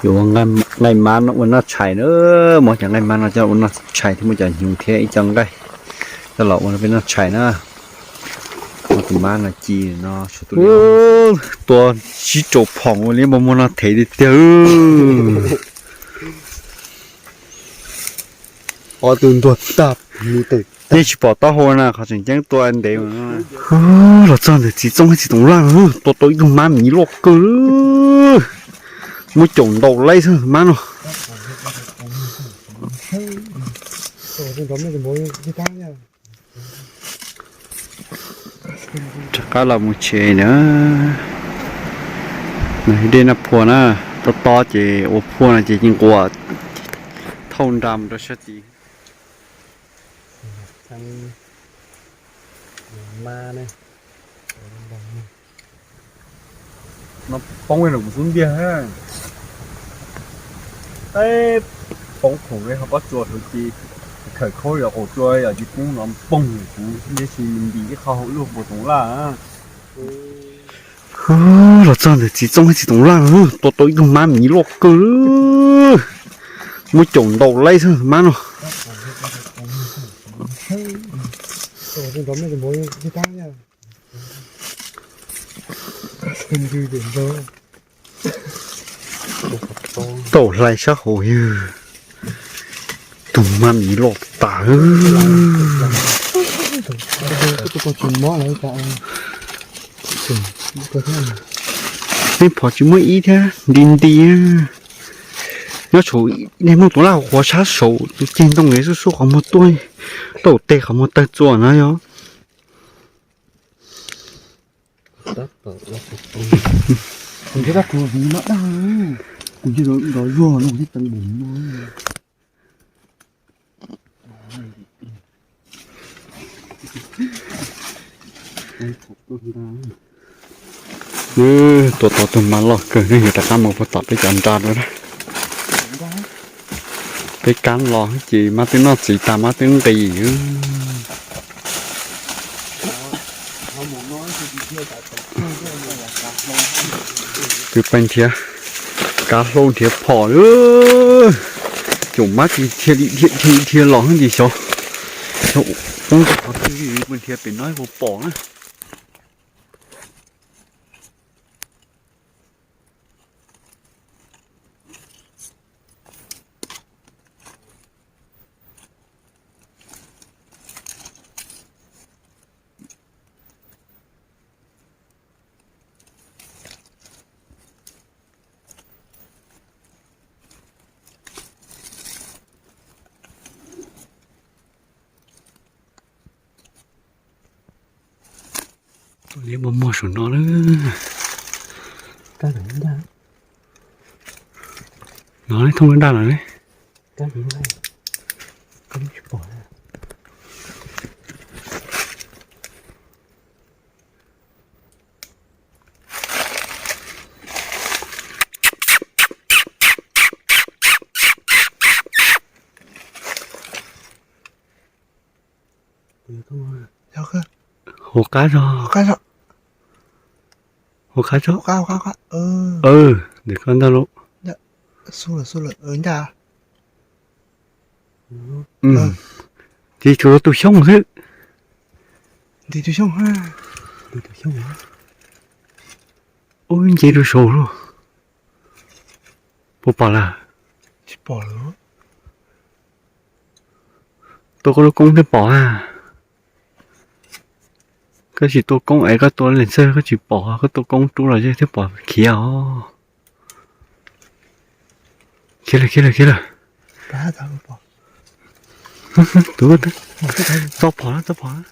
Yuav ua nqaij mab no ua noj tshais na, muab cov nqaij mab no coj ua noj tshais thiab muab cov hnyuv thiab ib co nqaij coj los ua peb noj tshais na. Muab tus mab no ci no. Tua sib rau phom ua li muaj muaj no thev tiag tiag. Ob tug ntuag tag, yeej tsis pom taub hau na, qhov tseem ceeb tua ntev. Los txog ntawm txiv Txooj thiab txiv Toom Laj, tua tau ib tug mab miv loj kawg. Muab caum ntaus laib xwb mab no. Rov qab los mus tsev na. Dej noj phua na, tob tob ces ua phua no ces ci nquas thauj nra mus rau sab tid. No poob los kuv xub ntiag. Peb poob khoom li ho pob tsuas hauv ces khawm khaub yog qaum tsua yog cis poob no poob kuv ntiag tsis nti ib qho hauv lub puas toov laj. Los txog ntawm txiv Txooj thiab txiv Toom Laj, tua tau ib tug mab miv loj kawg. Muab caum ntaus laib xwb mab no. Tau hlais sab hauv yog tug mab miv loj tas. Tej phom tsis muaj ib thiab nti nti. Nyob tshuav nej muaj tus laj qhuav sab saud tus ceg ntoo xub xub qhov muag tuaj, tau tej qhov muag tawg txua no yog. Tua tau tus mab loj kawg, nej yuav rov qab mus puag tom peb cov nra dua na. Peb kab los ces mab twb noj txiv tas mab twb nqis. Twb peb nrhiav kav hlau nrhiav phom, caum mab tsis dhia li dhia dhia los ces xyov, xyov poob rau qhov twg, nrhiav pem no puas pom na. Li muaj muag saum no lawm. No thooj daj no ne. Hauv qab zog. Hauv qab zog. Ntawm koj ntag lauj. Ces tsuas tus xyoob xwb. Ub, nce rau saud lauj. Puas pom lawm? Tua koj lub koob thiaj pom a. Koj tsis tua koob es koj tua leeg txawj koj tsis pom, koj tua koob rub los thiaj pom khiav os. Khiav lawm, khiav lawm, khiav lawm. Txhob phom, txhob phom.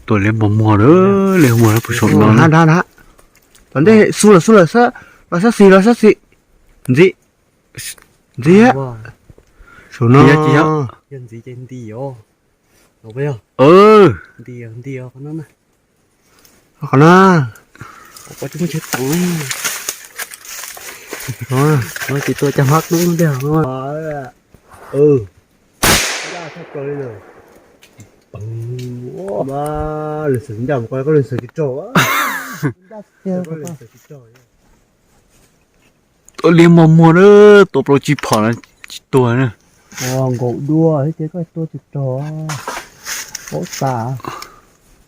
Tua li mos muag lawm, li mos muag puag saum no. Tom ntej xu lawm, xu lawm, los sab xis, los sab xis. Ntxiv, ntxiv. Saum no. Yog ntxiv ces nti os. Qhov no. Tsis tua cov hmab kub ntag. Leej xwm ncaj mus ko, koj leej xwm tsis raug. Tua liab npog muag na, tua plaub tsib phom no tsis tuag na. Ua nkaus dua thiab ces koj tua tsis rog, paub tas.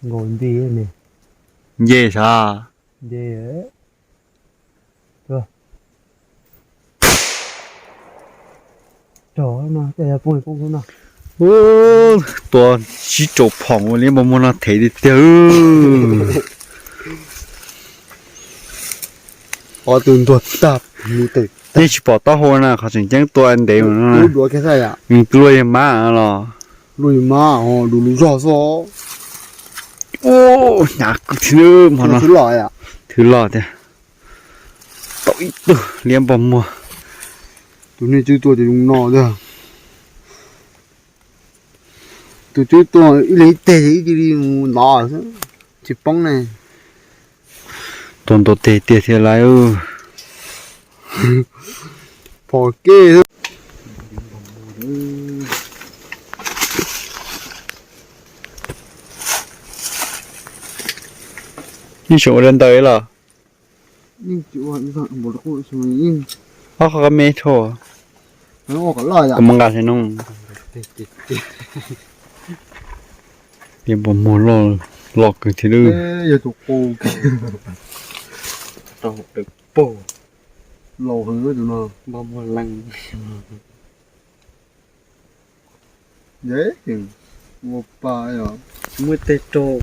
Nkaus nti ne. Nce sav. Nce. Rog no, tej yog poob poob no. Tua tsib rau phom ua liab npog muag no thev tiag tiag. Ob tug ntuag tag. Yeej tsis pom taub hau na, qhov tseem ceeb tua ntev no. Luaj yog mab los. Luaj yog mab, du lub zog xwb. Hnyav kawg thiab hmo no. Thwv loj tiag. Tau ib tug liab npog muag. Tus nej tswb tua ces zoo no tiag. Tus tswb tua ib leeg ib teg ib cia li mus nov xwb, tsis poob ne. Tua ntua teg tiag thiab lawm. Phom kej. Yeej tseem ua dab ntawd los. Ob qho me rho. Kuv mus nqa xwb no. Liab npog muag loj kawg thiab. Ua pa, muaj teg rau.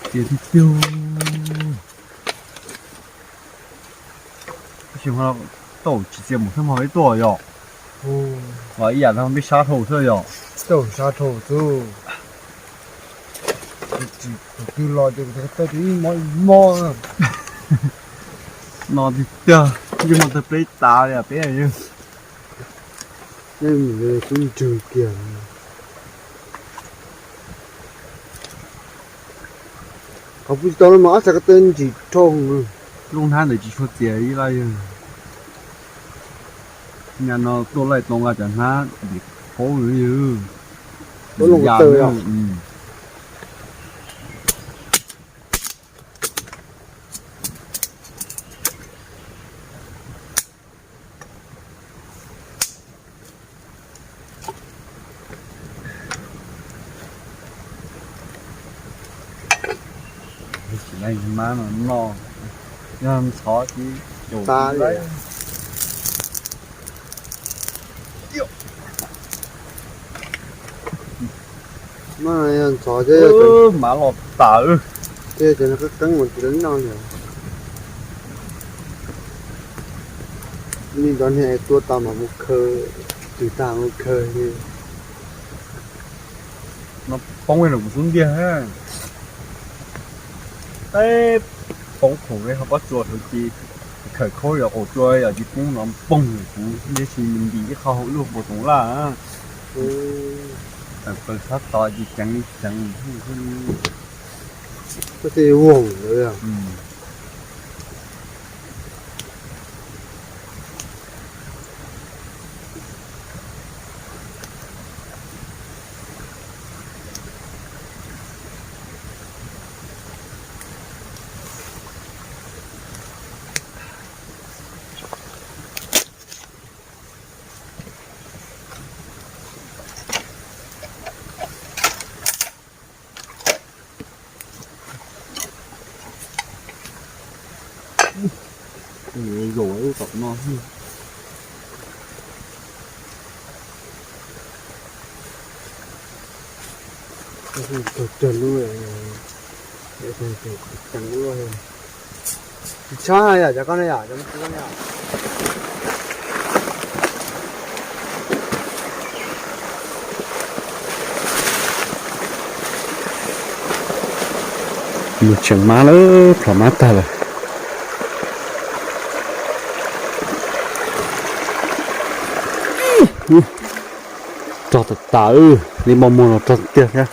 Tiag tiag. Tab sis tau tsis txias mus sab hmo peb tuaj yom. Los ib yam no peb sab dhau xwb yom. Tau sab dhau xwb. Tus twg los ces kuv tau tus ib mob ib mob. No tiag tiag, yeej mob tag pleb tas li peb. Yeej mus xub ntswg kiag. Qhov kuv tsis tau no mas ob sab ko taw ntsim rhau. Lub hnab ntawd tsis tshua txias ib laj yog. Nyaj no tuaj laij tau nqa cov hnab ntim qaub yog. Lub hnab taw. Tsis laij mab no noj, yog ntxhov ces caum tas li. Mas yog ntxhov ces mab los tas. Ces qeeb qeeb mas tsis tau noj li. Li ntawd niag tua tas mas mus khaws, twb tas mus khaws li. No poob los kuv xub ntiag. Peb poob khoom li ho pob tsuas hauv ces khawm khaub yog qaum tsua yog tsis poob no poob kuv ntiag si nti ib qho hauv lub npua toov laj. Tawm plaws sab tod ces ceev li ceev. Koj tej voog lawm. Zaum lub tom no xwb. Tug tug lub, tug tug ceev lub. Tsis tshab yom, cov koj ne yom, cov me tub ne yom. Mus tseem mab lawm, plhom mab tag lawm. Rog tas tas, li npau muag los rog tiag thiab.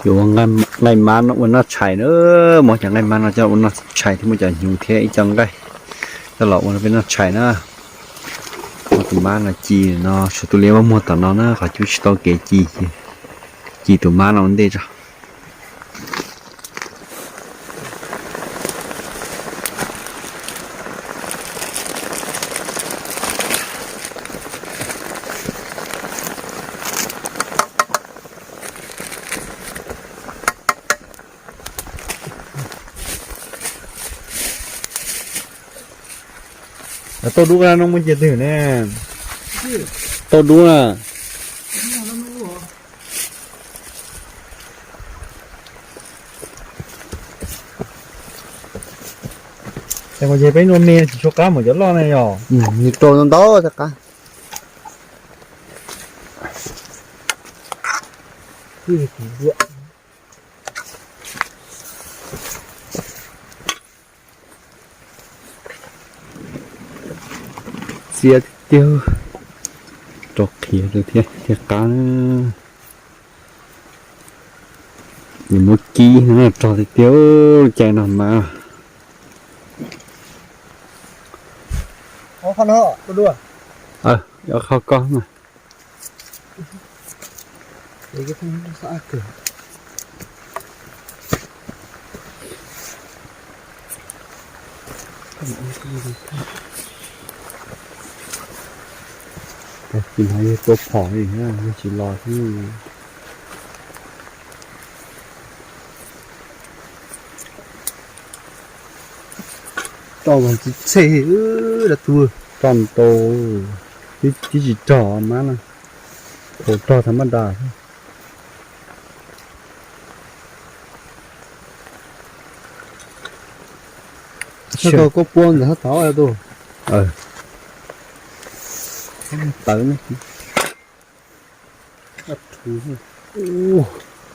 Yuav ua nqaij mab no ua noj tshais na, muab cov nqaij mab no coj ua noj tshais thiab muab cov hnyuv thiab ib co nqaij coj los ua peb noj tshais na. Muab tus mab no ci no, tshuav tus liab muag tom no na, qhov cub tsis tau kev ci, ci tus mab no ua ntej tso. Tauj dub no muaj cia twg ne? Tauj dub na. Ces peb nua me tsis tshua qab mus cov loj ne yog? Nws rau ntau ntau thiaj qab. Txias tiag, rau qhiav rau thiab thiaj qab na. Nws muab kib no rog tiag tiag, cai no mas. Ob qho koj mas. Tsis hais yog tua phom li, yog tsis los xwb. Roj mas tsis txhej, roj tau, tib tsis rog mab na, thaum rog thaum mab das. Koj puab ntawm hab tau tus tawv ne.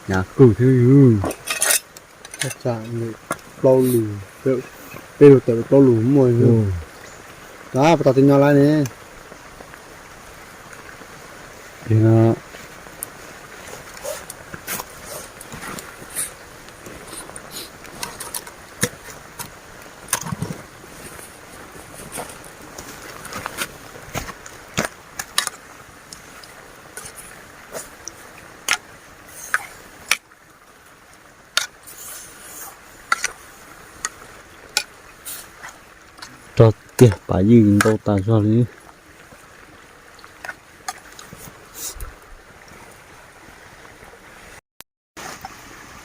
Nyav kawg thiab. Plaub lus, peb lus tawm plaub lus muaj. Puas tau tij nyob lawm ne? Rog tiag, pav ywj ntau tas zog li.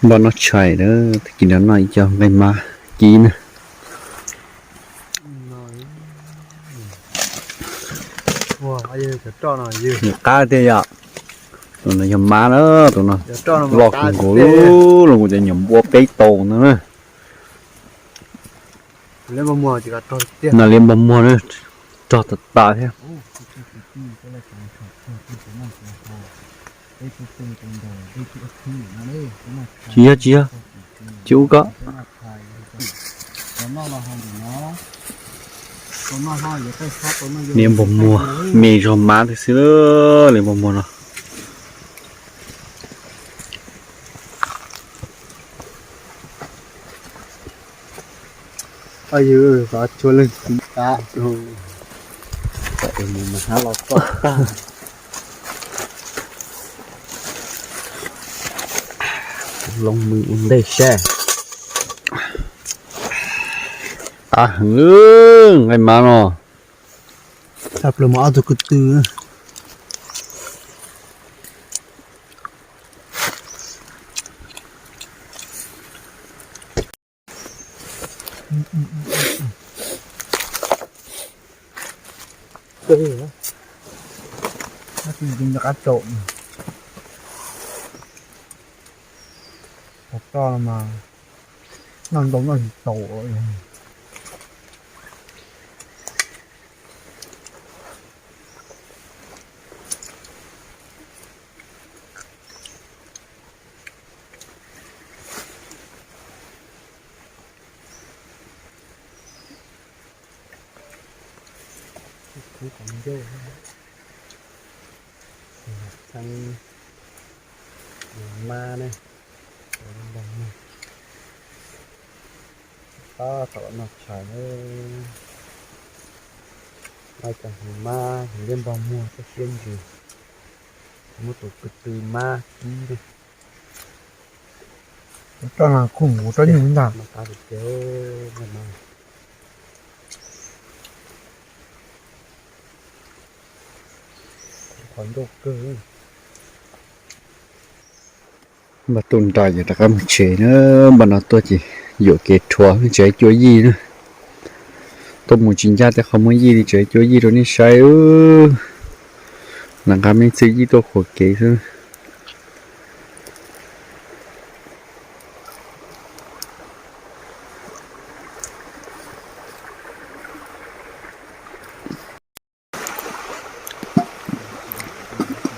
Npaj noj tshais lawm, tag kis no noj ib co nqaij mab kib na. Nyuam qab tiag yom. Tus no yog mab na, tus no loj kawg nkaus, los kuv cov nyuam npua peb tau no na. Noj liab npog muag na, rog tas tas thiab. Tsis yog, tsis yog, tsis ub koj. Liab npog muag me zog mab tib si, liab npog muag no. Yog, xav tshua leej txiv tab, mus mas hab los txoj tag. Loo mws ua ntej seb. Qab heev, nqaij mab no. Tshaj plaws mas ob tug kwv tw. Qab tsaum, qab toj no mas noj ntau noj tsis tau. Khub qhov ncauj, txheeb mab ne, npog muag. Tab tom los noj tshais na. Noj cov hneev mab, hneev liab npog muag, txoj siab ntsws. Muab tus ko tw mab kib na. Roj no khoom kuv roj nyuj ntag. Qhov ncauj kawg. Npaj tu nra ces rov qab mus tsev na. Npaj no tuaj ces yuam kev rhuav tsev cua yij na. Tuaj mus tsis ncaj tej qhov muaj yij li, tsev cua yij rau nej saib. Nram nqa me txwj yij tuaj qhuas kev xwb.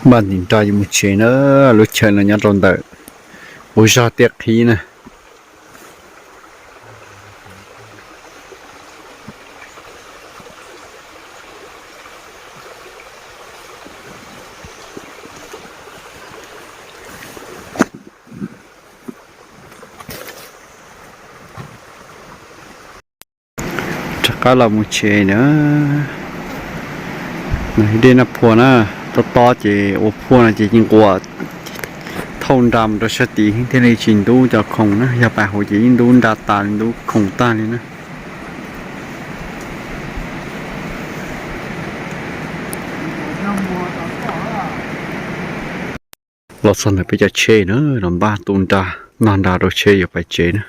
Npaj ntim nra yuav mus tsev na, lub chaw no nyob rau ntawm quv zog tiaj qhib na. Rov qab los mus tsev na. Dej Naj Phua na, tob tob ces ua phua no ces yeej nquas thauj nra mus rau sab tid thiaj li tsis ntub cov khoom na, yog pas huv ces yeej ntub nra tas li, ntub khoom tag li na. Los txog ntawm peb cov tsheb na, los npaj tu nra, noj nra rau tsheb yuav pais tsev na.